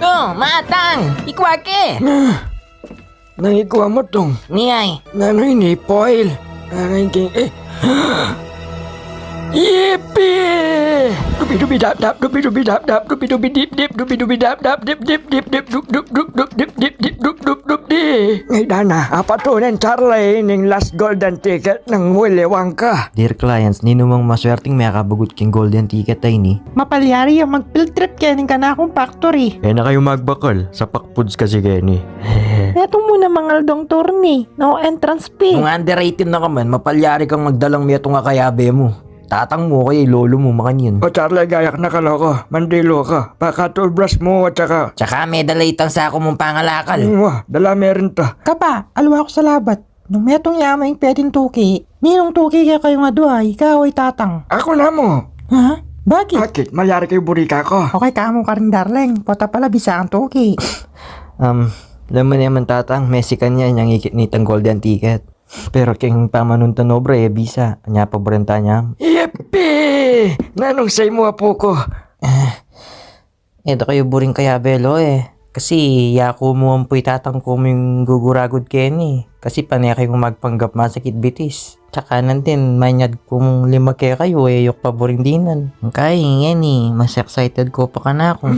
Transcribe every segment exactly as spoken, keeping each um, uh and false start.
O, matang! Ikwa ke! Nang ikwa mu tung. Ni ay. Nanu ini, foil? Nanu ini, eh. Yippee! Dubi dubi dap dap, dubi dubi dap dap, dubi dubi dip dip, dubi dubi dap dap, dip dip dip dip, dup dup dup dup, dip dip dip dup dup dup di. Ngay dana, apa tunen, Charlie, ning last golden ticket nang Willy Wonka? Dear clients, ninu mang maswerteng mekabagut king golden ticket a ini, mapalyari yang mag-field trip keni king kanakung factory. E na kayu magbakal, sapak foods kasi keni. Metung mu na mang aldong tour ini, no entrance fee. Nung underrated na ka man, mapalyari kang magdalang metung a kayabe mu. Tatang mu, kaya i lolo mu, makanyan. O Charlie, gaya ka na kaloko, mandilu ka. Paka-toothbrush mu, at saka... Saka medala itang saku mung pangalakal. Mm, wa, dala me rin ta. Kapa, alwa ku sa labat. Nung metung ya mu ing peting tuki, ninung tuki kekayung adua, ika o i tatang? Aku na mu. Ha? Bakit? Bakit? Malyari kayu buri kaku. Okay ka mu karin, darling. Pota pala bisa kang tuki. Um, laman ya man, tatang, mesikan ya inyang ikit nitang golden ticket. Pero king pamanun tang obra, e bisa. Anya pa barenta nya. Yippee! Nanung say mu, apu ku? E da kayu buring kayabe, lo, e. Kasi yaku mu ampo i tatang ku mu ing guguragud keni. Kasi pane kayu magpanggap masakit bitis. Saka nandin, manyad ku mung lima kekayu, e yu ku pa buring dinan. Kaya ngeni, mas excited ku pa kanaku.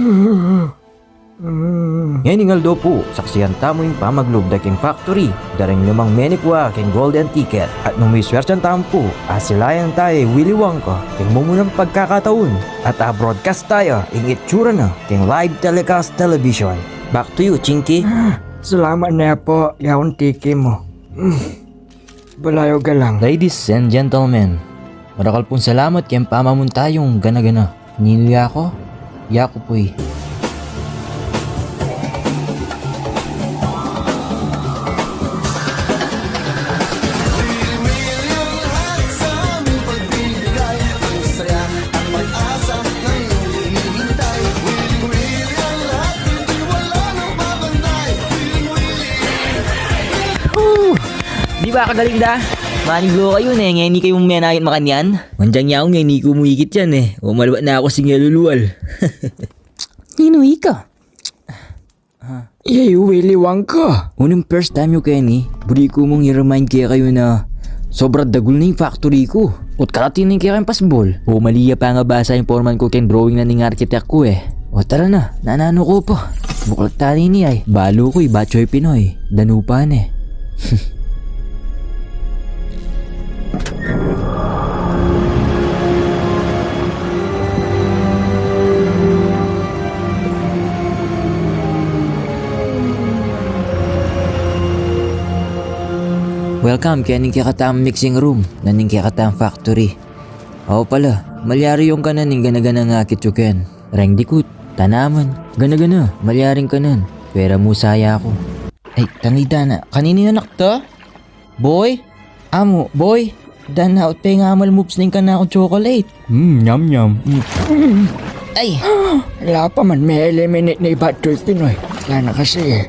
Mm. Ngening aldo pu, saksian tamu ing pamaglub da king factory, da ring limang menikwa king golden ticket, at nung miswertian tamu pu, asilayan ta i Willy Wonka king mumunang pagkakataun, at a-broadcast ta ya ing itsura na king live telecast television. Back to you, Chinky. Ah, salamat ne pu, yaun tiki mu. Mm. Balayo galang. Ladies and gentlemen, marakal pung salamat keng pamamuntayung gana-gana. Ninu yaku? Yaku pu i... Whew! Di ba kagaling da? Maniglo kayu ne, ngeni kayu menakit makanyan? Mandiang yaku ngeni ku mu ikit yan e. O, malwat na ku sing yalulual. Ninu ika? Iya i Willy Wonka. Uling first time yu keni, buri ku mung i-remind kekayu na sobra dagul na ing factory ku. Ot karati na ing kekayung pasbol. O, mali ya pangabasa ing foreman ku keng drawing na ning architect ku e. O, tara na, nananu ku pa. Buklat tani ini ay. Balu ku i Batchoy Pinoy, danupa ne. Welcome keni king kekatamung mixing room na ning kekatamung factory. Awa pala, malyari yung kanan ing gana-ganang akit yu ken. Reng dikut, tanaman, gana-gana, malyaring kanan. Pera mu sa yaku. Ay, tangida na. Kanini anak ta? Boy? Amu, boy? Dan na, ot pengamal moves ning kanakung chocolate. Mm, nyam, nyam. Mm. Ay! Ala pa man, me-eliminate na i Batchoy Pinoy. Ala na kasi e.